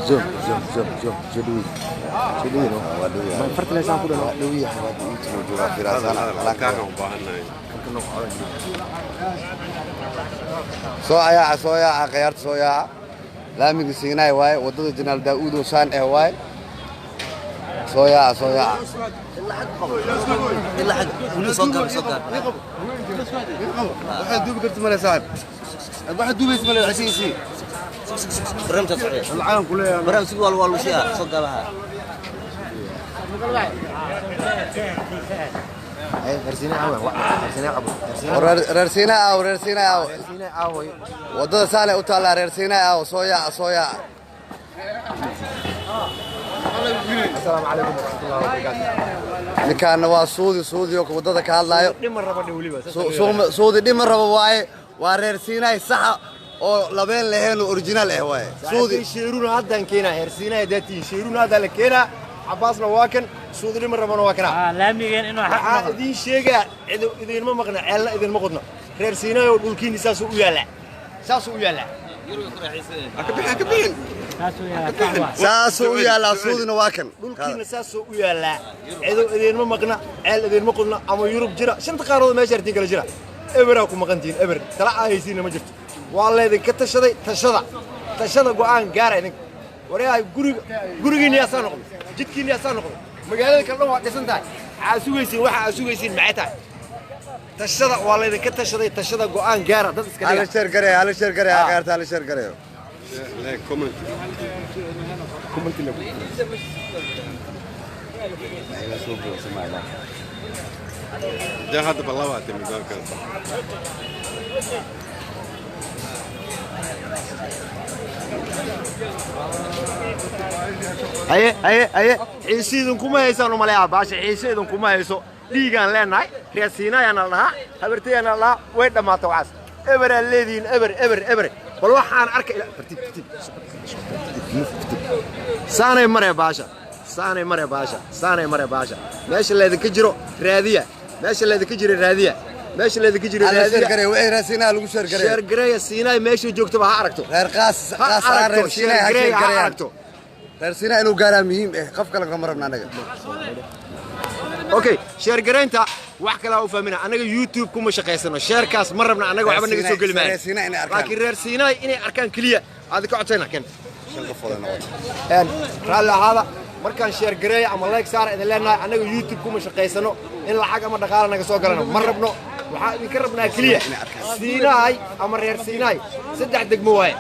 Zoom, zoom, zoom, zoom, soo dhaweey. Soo dhaweey, no? Waa dhow yahay. Ma farta leysaan ku dhano? Waa dhow yahay, waa intuu joogaa firaasana. Kaaga u baahannahay. Kanka noo qoran. Soo yaaca, soo yaaca, khiyaarta, soo yaaca. Laamiga Siinaay waaye, waddada Janaal Daa'uud oo saan eh waaye. Soo yaaca, soo yaaca. Ilaa xag weli soo gaab, soo gaab. Waxaad duubi karta male, saaxib, waxaad duubaysa male, casiisi. Barnaamijka socda. Lacaan ku leeyahay. Barnaamij waa lagu siiyaa soo gaabaha. Ay, Hersiina aaway, Hersiina abo. Reer Siinaay aaw, reer Siinaay aaw? Hersiina aaway? Waddada saanay u taallaa. Reer Siinaay aaw? Soo yaaca, soo yaaca. Assalaamu calaykum waraxmatullaahi wabarakaatuh. Ninkaana waa Suudi, Suudi oo waddada ka hadlaayo. Dhima raba dhe weliba. Suudi dhima rabo waaye. Waa reer Siinaay saxa oo labeen lahayn oo original ah waaye Suudi. Sheeruna haddaan keenaa, Hersiina hadaatiin, sheeruna haddaan la keenaa. Cabaasna waa kan, Suudi dhima rabana waa kanaa. Laamigeen inuu xaq waxaa noqdo. Idiin sheegaa, cid idinma maqna, ceelna idinma qodno. Reer Siinaay oo dhulkiinni saasuu u yaallaa, saasuu u yaallaa. Saasuu yaala, sax waa. Saasuu u yaallaa, Suudina waa kan. Dhulkiina saasuu u yaallaa, cido idinma maqna, ceel idinma qodno. Ama Yurub jira, shanta qaaradood meesha artiin kala jira, eberaa ku maqantihiin, eber tala aa haysiinna ma jirto. Waa laydinka tashaday. Tashada, tashada, go'aan gaara idinka. Waryahay, guriga, gurigiinna yaasaa noqday, jidkiinna yaasaa noqday, magaalada kale dhan waa dhisan tahay. Waxaa sugaysiin, waxa aa sugaysiin maxay tahay? Tashada, waa laydinka tashaday. Tashada, go'aan gaara, dad iska hala dhiga. Share gareeyo, hala share gareeyo, khiyaarta, hala share gareeyo. Like, comment. Dee hadda balabaa timid halkaas. Haye, haye, haye, xiise idinkuma haysaan umaleeyaa baasha, xiise idinkuma hayso. Dhiigaan leenahay, reer Siinayaana la dhahaa, habartayaana la dhahaa. Way dhammaata waxaas, eberaa leedihiin, eber, eber, eber. Bal waxaan arkay, tartiib, tartiib, saanay maree baasha, saanay maree baasha, saanay maree baasha. Meesha laydinka jiro raadiya, meesha laydinka jiro raadiya, meesha laydinka jiro hala share raadiya. Gareeyo wixii reer Siinaay lagu share gareeyo. Share gareeya. Siinaay meeshay joogtaba ha aragto. Reer qaas ha qaas aan aragto. reer Siinaay ha share share gareeya, ha gareeyaan. aragto. Reer Siinaay inuu gaaraa muhiim eh, qof kale kama rabna anaga. Okay, share garaynta wax kalaa u fahmina. Annaga YouTube kuma shaqaysano, sharekaas ma rabna annaga, waxba naga soo geli maayo. Reer Siinaay inay arkaan. Laakiin reer Siinaay inay arkaan keliya aad ka codsayna ken. Shan qofood ay noqoto. Een raalli ahaada markaan share gareeya ama like saara idin leenahay. Annaga YouTube kuma shaqaysano, in lacag ama dhaqaala naga soo galano ma rabno. Waxaa idinka rabnaa keliya Siinaay ama reer Siinaay, saddex degmo waaye,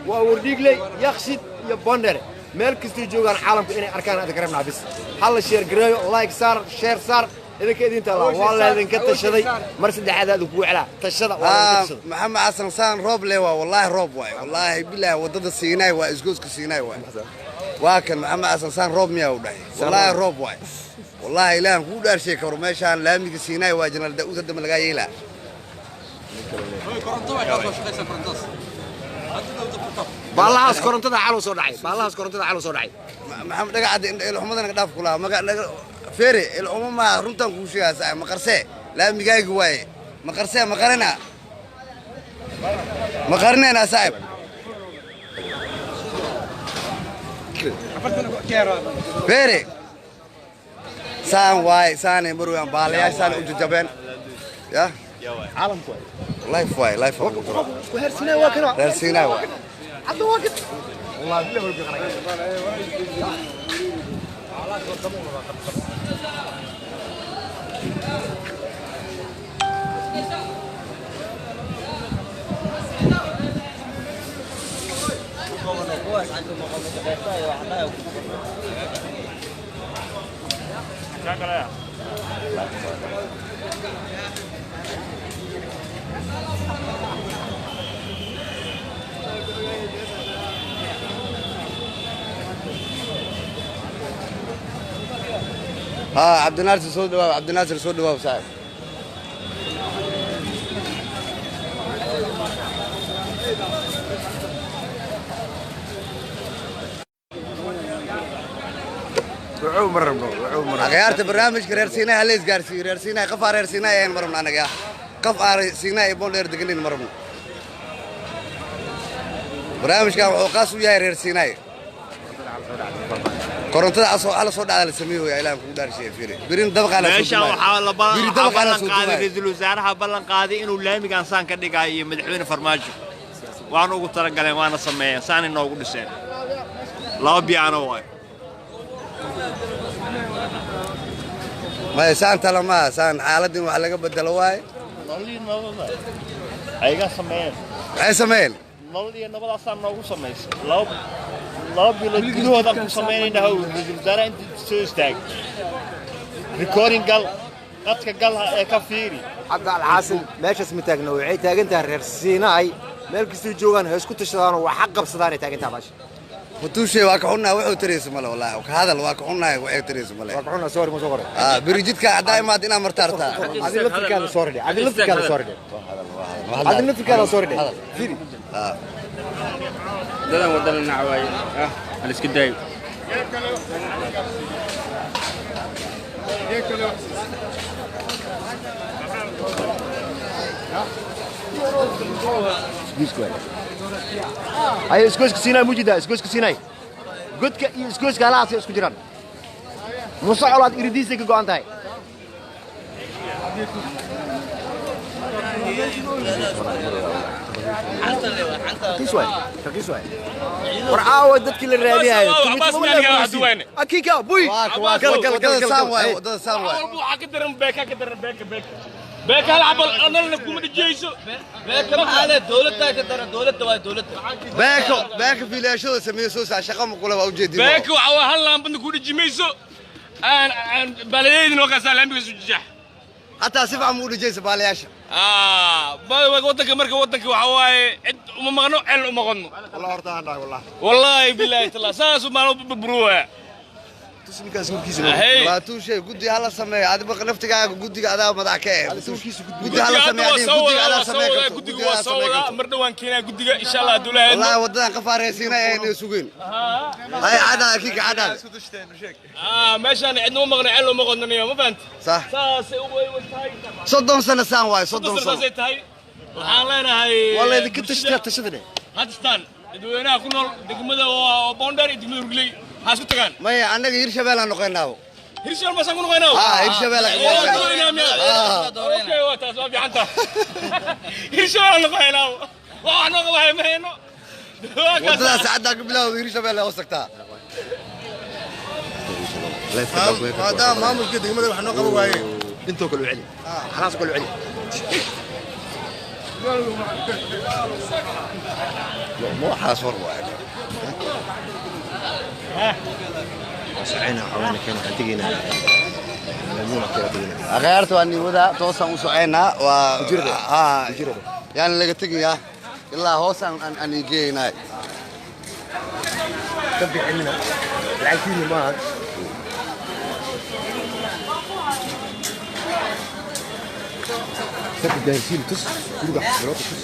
waa Wardhiigley, Yakshid iyo Bondere, meel kastay joogaan caalamka inay arkaan idinka rabnaa bis. Ha la share gareeyo, like saar, share saar, idinka idinta la waa laydinka tashaday. Mar saddexaad aad kugu celaa, tashada, waa laydinka tashaday. Maxamed Xasan, saan roob leh waa, wallaahi roob waay, wallaahi bilaahi. Waddada Siinaay waa, isgooska Siinaay waay. Waa kan Maxamed Xasan, saan roob miyaa u dhahay? Wallaahi roob waay, wallaahi ilaahan kuu dhaarshay karo. Meeshaan laamiga Siinaay waa, Janaal Daa'uud hadda ma lagaa yeelaa? Baallahaas korontada xalow soo dhacay, baallahaas korontada xalow soo dhacay. Maxamed Dhagacadda, ilxumada naga dhaaf kulaa maga naga feere, ilxumo maa, runtaan kuu sheegaa saaxib. Ma qarsee? Laamigaagi waaye, ma qarsee? Ma qarina, ma qarinayna saaxib. Feere, saan waaye, saanay marwayaan baalayaasha, saanay u jajabeen ya caalamku waay. Life waaye, life waa ku jira. Reer Siinaay waa kana. Reer Siinaay waaye. Hadda waa kan, wallahi billahi way biqanay. Haa, Cabdinaasir soo dhawaab, Cabdinaasir soo dhawaab saaxib. Wuxuu ma rabno, wuxuu ma rabno. Akhyaarta, barnaamijka reer Siinaay hala isgaarsiiyo. Reer Siinaay, qofaa reer Siinaay ahayn ma rabno anaga. Qof aan Siinaay iyo Boondheer deganin ma rabno. Barnaamijkan wuxuu qaas u yahay reer Siinaay. Korontada asoo ala soo dhacda la sameeyo yaa Ilaahay kugu dhaarshay fiiri. Birin dabaqaa la soo meeshaan dumaayo. Waxaa la Biri dabaqaa la ballan soo qaaday dumaayo. Ra'iisul wasaaraha ballan qaaday inuu laamigan saan ka dhigayo iyo madaxweyne Farmaajo waana ugu talagaleen, waana sameeyeen, saanay noogu dhiseen. Laba biyaano waay. Maya, saan tala maaha, saan xaaladin wax laga bedelo waaye. Ayagaa sameeyeen. Maxay sameeyeen? Nolol iyo nabadaasaa noogu samaysay. Laba bilood gudahoodaan ku samaynayna. Haw ra'iisul wasaaraha inta soo istaag, recording gal, qadka gal ee ka fiiri. Hadda alxaasil meeshaas ma taagna, waxay taagan tahay reer Siinaay meel kastay joogaan ha isku tashadaanoo wax xaq qabsadaan ay taagan tahay baasha. Futuushay waa ka xunnahay, wuxuu taraysa male wallaahi. Ka hadal, waa ka xunnahay, waxay taraysa male. Waa ka xunaa, sorry, ma soo qoray. Ah, biri jidka haddaa imaad inaa martaartaa. Adi laftirkaada sorry dhe, adi laftirkaada sorry dhe, adi laftirkaada sorry dhe, fiiri. Dadan wadana nacwaaye ah hal iska daayo. Haye, isgoyska Siinaay mujida, isgoyska Siinaay godka iyo isgoyska halahaasay isku jiraan. Muuse Colaad iridiisay ka go'an tahay. Raqiis waay, raqiis waay. War caawa dadkii la raadinayo. Cabaas miyaa wax duwayne? Akika buy. Waa Gal, gal, gal, wadada gal, saan gal. waaye, wadada saan waaye. Walba waxaa ka daran beeka, ka daran beeka, beeka, beeka hal cabal nalna kuma dhijiyeyso. Beeka maxaa leh? Dowladda ka daran, dowladda waa dowladda. Beeko, beeko fiilaashada sameeyo soo saa shaqo ma kule waa ujeedin. Beeka waxa waa hal laambadna ku dhijimayso aan aan baaladeydin waa kaasaa laambiga soo jijax. Hataa si fiican ma u dhijaysa baalayaasha. Wadanka marka wadanka waxa waaye cid uma maqno, cel uma qodno. Wallah horta aan dhahay wallah. Wallaahi bilaahi talaa saasuu maalmo burburuwaya. Tus ninkaas warkiisa. Hey. Waa tuushay, guddi hala sameeyo. Adiba naftigaaga guddiga adaa madax ka eh. Guddi hala sameeyo, adiga guddiga adaa sameey karto. Guddiga Guddiga waa adaa soo sameey wadaa karto. mar dhawaan keenaa guddiga insha Allah hadduu Ilaahay idmo. Wallaahi wadadan qafaaraysiinay ayna sugeen. Hay cadaa kiika cadaa. Meeshaan cidna uma maqno, cel uma qodnaniyo, ma fahanti? Sax. Saasay u way tahay. 30 sano saan waaye, 30 sano. Saasay tahay. Waxaan leenahay Waa laydinka tashataa, tashada dheh. Haddistaan dadweynaha ku nool degmada oo Boondheer iyo degmada Hurgley ha isku tagaan. Maya, annaga Hirshabelle aan noqonaabo. Hirshabelle masaan ku noqoynaa? Ah, Hirshabelle aan ku noqoynaa. Okay, waa taas, waa fiican tahay. Hirshabelle aan noqoynaa, wax noo qabahay ma hayno. Wadadaas caddaa ka bilowda Hirshabelle hoos tagtaa. Maadaama maamulka degmada wax noo qaban waaye. Intoo kale u celi, halaas kale u celi. Ma waxaas hor waaye. Socoynaa, xawaana keena, waxaan tegaynaa Maymuuna keena tegaynaa. Akhyaarta waa niwada toosaan u socoynaa waa. Hujrada. Ah, Hujrada. yaan laga tegayaa ilaa hoos aan aan igeynay. Ka bixinina lacagtiina maaha. Sabta dahabshiil tus, guriga xafiroota tus.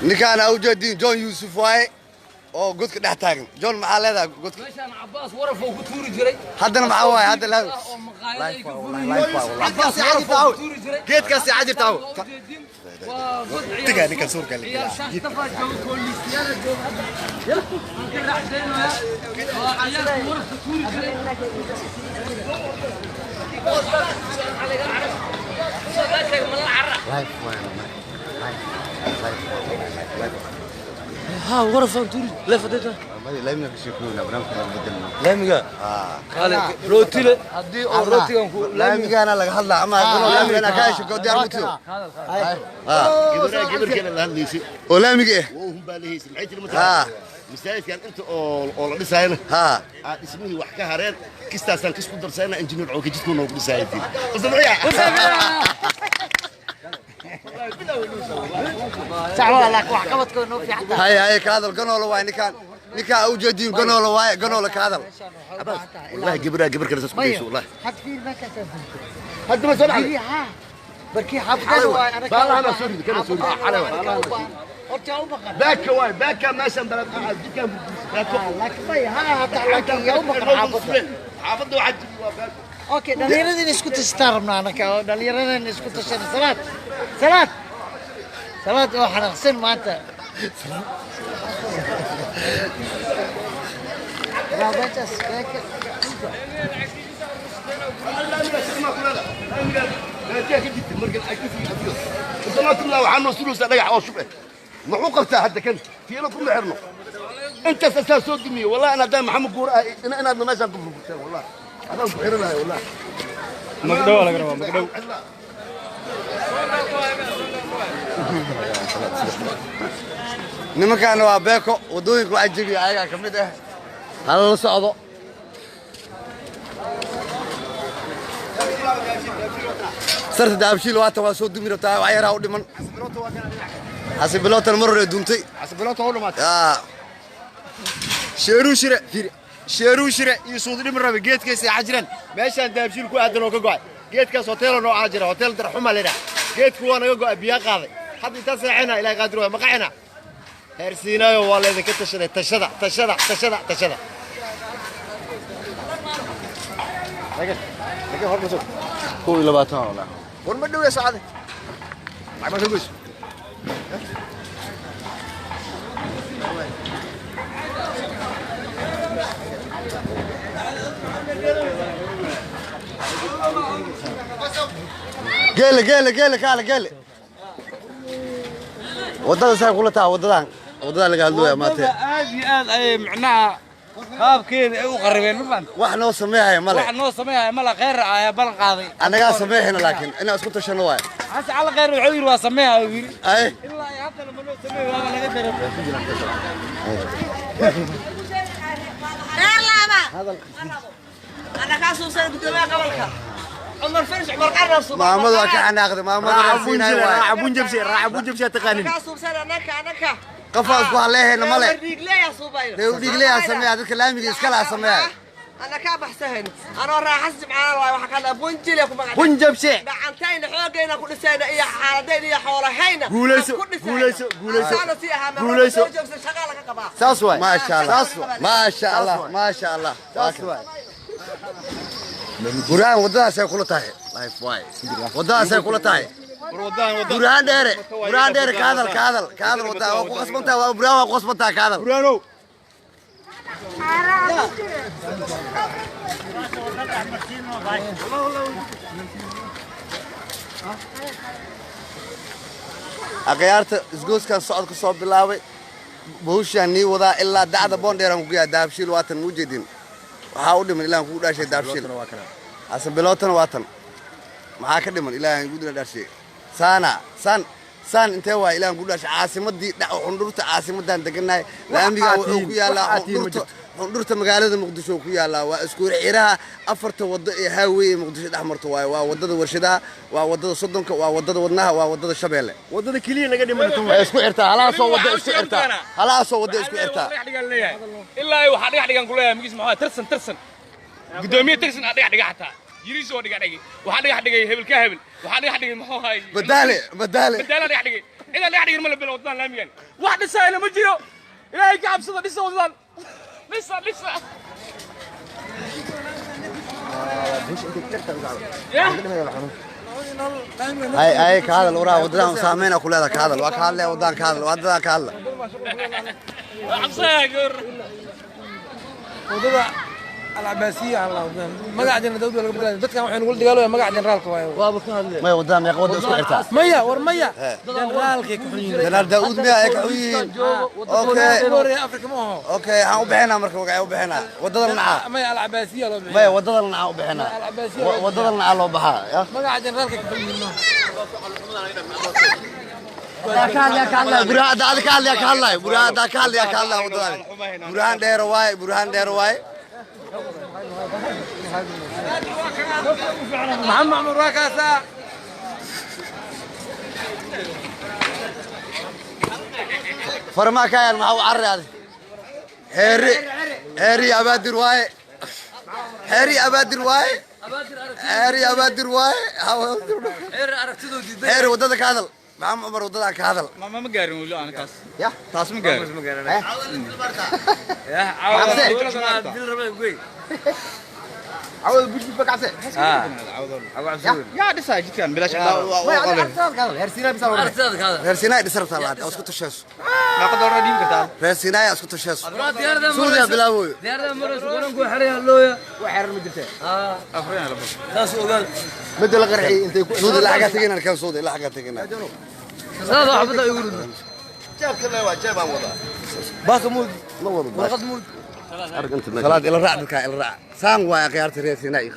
Ninkaan aa ujeediin John Yuusuf waaye oo godka dhex taagan. John, maxaa leedahay godka? Meeshaan Cabaas waraf uu ku tuuri jiray. Haddana maxaa waaye hadda la oo maqaayad ay ka furan. Life waa wallahi. Cabaas waraf uu ku tuuri jiray. Geedkaasi cajirta awo. Waa god. Tigaa ninkan suurka la ciyaal shaah tafaa jooga, koolistiyaala jooga hadda. Aan ka raaxsaynayaa. Waa ciyaalka warafka tuuri jiray. Life waaye wallahi. Life life life. Ha waraf aan tuuri leefadayta. Maya, laamiga ka sheekoynaa, barnaamijka laga bedelno. Laamiga qaali rootile haddii oo rootigan ku Laamigana laga hadlaa ama laamigana ka hesho diyaar mutiyo. Gabarkeena la hadlaysay. Oo laamiga eh. Waa hun baa la haysay, maxay tiri? Ha. Mataqaanaa masaajidkan inta oo la dhisaayana ha dhismihii wax ka hareen, kistaasaan kis ku darsayna, injineer cooka jidkuu noogu dhisaayay tiri. Usabciya. Hay hay, ka hadal ganoola waay ninkaan, ninkaan aa ujeediin ganoola waaye, ganoola ka hadal. Wallahi gabaraa gabar kale saas ku dhayso wallahi. Hadda ma soo dhacday? Barkii xaafadda waay anaga. Baalaha soo ridi kana soo ridi xalay waay. Horta u maqan. Baaka waay, baaka meeshan balad jidkan baako. Laakiin may ha ahaataa, laakiin yaa u maqan xaafadda. Xaafadda waxaa jibi waa baako. Okay, dhalinyarada in isku tashataan rabnaa anaka oo dhalinyarada in isku tashana. Salaad, salaad, salaad oo xanaaqsan maanta. Dhagax oo shub eh muxuu qabtaa hadda kan fiilo kuma xirno intaas asaa soo dumiye. Wallahi ana haddaan Maxamed Guur ah inaadna meeshaan ku furfurteen, wallahi adaan ku xiran lahay, wallahi. Magdhow laga rabaa, magdhow. Nimankaana waa beeko waddooyinka waxaa jebiya ayagaa ka mid ah. Hala la socdo. Sarta Dahabshiil waatan waa soo dumi rabtaa, wax yaraa u dhiman. Xasibilootan mar hore duntay. Xasibilootan u dhamaatay. Yaa. Sheeruu shire fiiri, sheeruu shire iyo suudhimi rabe geedkay seexa jireen meeshaan Dahabshiil ku aadan oo ka go'ay geedkaas. Hoteelo noocaa jira, hotel darxuma leedhaha. Geedku waa naga go'ay, biyaa qaaday. Hadda intaan seexayna Ilahay qaadir waay maqaxina. Heer Siinaayo waa laydinka tashaday. Tashada, tashada, tashada, tashada. 21 wallah. War ma dhowya saacade lacag ma ka goyso. Geele, geele, geele, kaale geele. Waddada saa kula taha, waddadan, waddadan laga hadlooya maanta. Aad iyo aad ayay macnaha qaabkeeda ay u qaribeen, ma fahamtay? Wax noo sameehaya male. Wax noo sameehaya male. Kheyr ayaa ballan qaaday. Annagaa sameehayna, laakiin inaan isku tashano waay. Xasan Cali Kheyr wuxuu yidhi waa sameeha uu yidhi. Ay. Ilaa iyo haddana ma noo sameeyo, waaba laga dareemay. Maamadu waa ka xanaaqday, maamadu raasiinay waay. Raaca bunjabsi, raaca bunjabsi taqaanin. Qofaa isku haleehayna male. Reer dhiigleyaa sameeya, dadka laamiga iskala sameeya. أنا كابحسهن أنا راح أحسب على الله وحكى بنجلي bunjabsi. gacantayna xoogayna ku dhisayna iyo xaaladayna iyo xoolahayna. Guulayso, guulayso, guulayso, guulayso. Shaqa laga qabaa. Saas waay. Maasha Allah. Saas waay. Maasha Allah, maasha Allah. Saas waay. Burhaan, waddadaasay kula tahay life waay, waddadaasay kula tahay. Burhaan dheere, Burhaan dheere, ka hadal, ka hadal, ka hadal. Waddada waa ku qasbantahay, waa Burhaan, waa ku qasbantahay, ka hadal. Burhaanow. Akhyaarta, isgooskan socod ka soo bilaabay bahushaan nii wadaa ilaa dacda Boondheeraan ku gayaa. Dahabshiil waatan, muu jeedin? Waxaa u dhiman ilaan kugu dhaashay Dahabshiil. Xasan waatan maxaa ka dhiman? Ilaahan igu dila dhaashay saana saan saan intee waay? Ilaahan kugu dhaashay caasimadii dhac xundhurta caasimadaan degannahay. Laamiga wuxuu ku yaallaa xundhurta, xundhurta magaalada Muqdisho ku yaallaa. Waa isku xiraha afarta waddo ee highway ee Muqdisho dhex marto waaye. Waa waddada Warshadaha, waa waddada Soddonka, waa waddada Wadnaha, waa waddada Shabeelle. Waddada keliya naga dhiman. Way isku xirtaa halaasoo waddo, isku xirtaa halaasoo waddo, isku xirtaa. Dhagax dhigan leeyahay ilaa ay waxaa dhagax dhigan ku leeyahay magiis maxaa Tirsan, Tirsan, gudoomiye Tirsan aa dhagax dhiga, xataa yiriis oo dhagax dhigay. Waxaa dhagax dhigay hebel ka hebel, waxaa dhagax dhigay muxuu ahay? Badaale, Badaale. Badaale dhagax dhigay. Cidaan dhagax dhigin ma la bilo wadadan laamigan. Wax dhisaayna ma jiro. Ilaahay ka cabsada, dhisa wadadan, dhisa, dhisa. Hay hay, ka hadal waraa. Waddadan saameyn ku leedahay, ka hadal. Waa ka hadlaya waddadan, ka hadal waddadan, ka hadla. Cabsaya goor. Wadada Alcabaasiya aan la magaca Jeneraal Daawud waa laga bedelayo. Dadkan waxay nagula dagaalaya magaca generaalka waaye. Waaba ka hadlaya. Maya, waddadan meeqa wadda isku xirtaa? Maya, war maya, generaalkay ku xun yihiin. Jeneraal Daawud miya ay ka xun yihiin? Okay. Horeeya Afrika ma aho. Okay, waxaan u bixinaa marka magacay u bixinaa waddada nacaa. Maya, Alcabaasiya loo bixiya. Maya, waddada nacaa u bixinaa. Alcabaasiya. Waddada nacaa loo baxaa ya. Magaca generaalkay ku xun yihiin. Burhaan hadda ka hadlaya, ka hadlaya Burhaan hadda ka hadlaya, ka hadlaya waddadan. Burhaan dheer waaye, Burhaan dheer waaye. Maxamed Macmuur waa kaasaa. Farmaa kayan maxaa u carri adi? Heeri, heeri Abaadir waaye, heeri Abaadir waaye, heeri Abaadir waaye. Heeri, waddada ka hadal. Maxamed Cumar, waddadan ka hadal. Ma gaarin weli aan taas. Ya. Taas ma gaarin. Xamse. عوض بوش بكعسه يا دسا jidkan bilaash reer Siinaay bisa reer Siinaay dhisarta laad oo isku tasheeso meeqa doolar dhiibi kartaa reer Siinaay isku tasheeso suudiya bilaawoy diyaarada maras garoonku xeraya looya wax xeran ma jirtaa afrina labo taas ogaal mid la qarxi intay ku suudi lacag tagina kan suudi lacag tagina saad wax bada igu rid jeebka le waa jeebaan wadaa baaka muud ma wado warqad muud salaad ila raac dadka ila raac saan waa khiyaarta reer Siinaay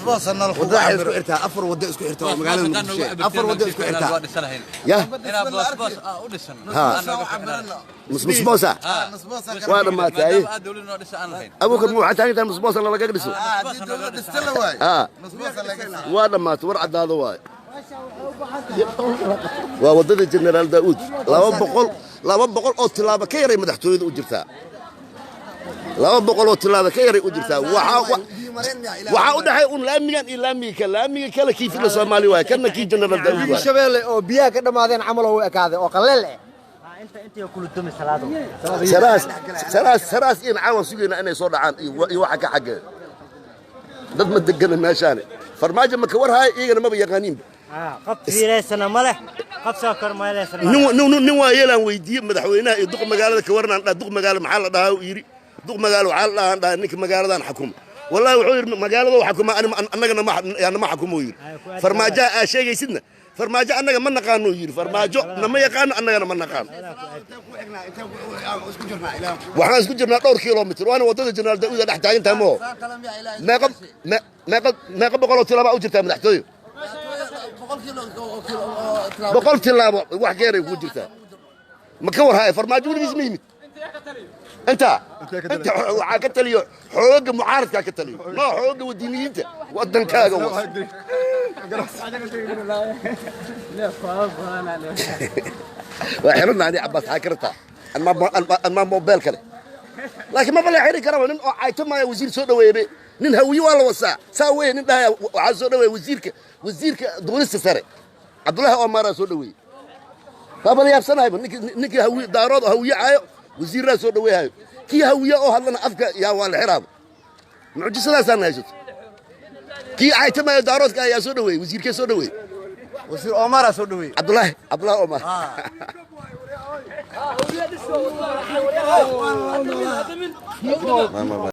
boos nal wada waxay isku xirtaa afar wada isku xirtaa oo magaalada Muqdisho afar wada isku xirtaa ya inaa boos boos u dhisan musboosa waa dhamaatay abuukar ma waxaa taagan tahay musboosa lalaga dhiso waa dhamaatay war caddaado waaye waa wadada jenaraal daa'uud 200 oo tilaabo ka yaray madaxtooyada u jirtaa 200 oo tilaabo ka yaray u jirtaa waxaa u dhaxay un laamigan iyo laamiga kale laamiga kale kii fila Soomaali waay kana kii jenaraal daa'uud waay Shabeelle oo biyaha ka dhamaadeen camal oo u ekaaday oo qaleel eh inta inta kula dumi salaado saraas saraas saraas in caawan sugayna inay soo dhacaan iyo waxa ka xagee dad ma degana meeshaan farmaajo ma ka warhaay iyagana maba yaqaaniinba qof fiireysana ma leh qof soo kormeeleysana nin waa yeelaan weydiiyey madaxweynaha iyo duq magaalada ka waranaan dhaa duq magaalo maxaa la dhahaa uu yidhi duq magaalo waxaa la dhahaan dhahaa ninka magaaladan xakuma wallahi wuxuu yidhi magaalada xakuma annagana ma xakumo yidhi farmaajaha aa sheegaysidna farmaajo annaga ma naqaano yidhi farmaajo nama yaqaano annagana ma naqaano waxaan isku jirnaa dhowr kilomitir waana waddada jenaraal daa'uuda dhex taagan tahay moo meeqa boqoloo tilaabaa u jirtaa madaxtooyo 100 tilaabo wax geeray ku jirtaa ma ka warhaya farmaajo weligiis ma yimid inta inta waxaa ka taliyo xoogga mucaaradkaa ka taliyo noo xoogga wadiniyiinta waddankaaga was waa xiranna ani cabbaas xaa kartaa anmaa moobeel kale laakiin maba la xiri karaba nin oo cayto maaya wasiir soo dhaweebe nin hawiye waa la wasaa saa weye nin dhahaya waxaa soo dhaweeye wasiirka wasiirka duulista sare cabdullaahi omaaraa soo dhaweeye waaba la yaabsanahayba ninkii hawiye daarood oo hawiye caayo wasiirraa soo dhaweehayo kii hawiye oo hadlana afka yaa waa la xiraaba mucjisadaasaana haysato kii caytamaayo daaroodka ayaa soo dhaweeyey wasiirkee soo dhaweeyey wasiir Omar soo dhaweeyey cabdullaahi cabdullaahi Omar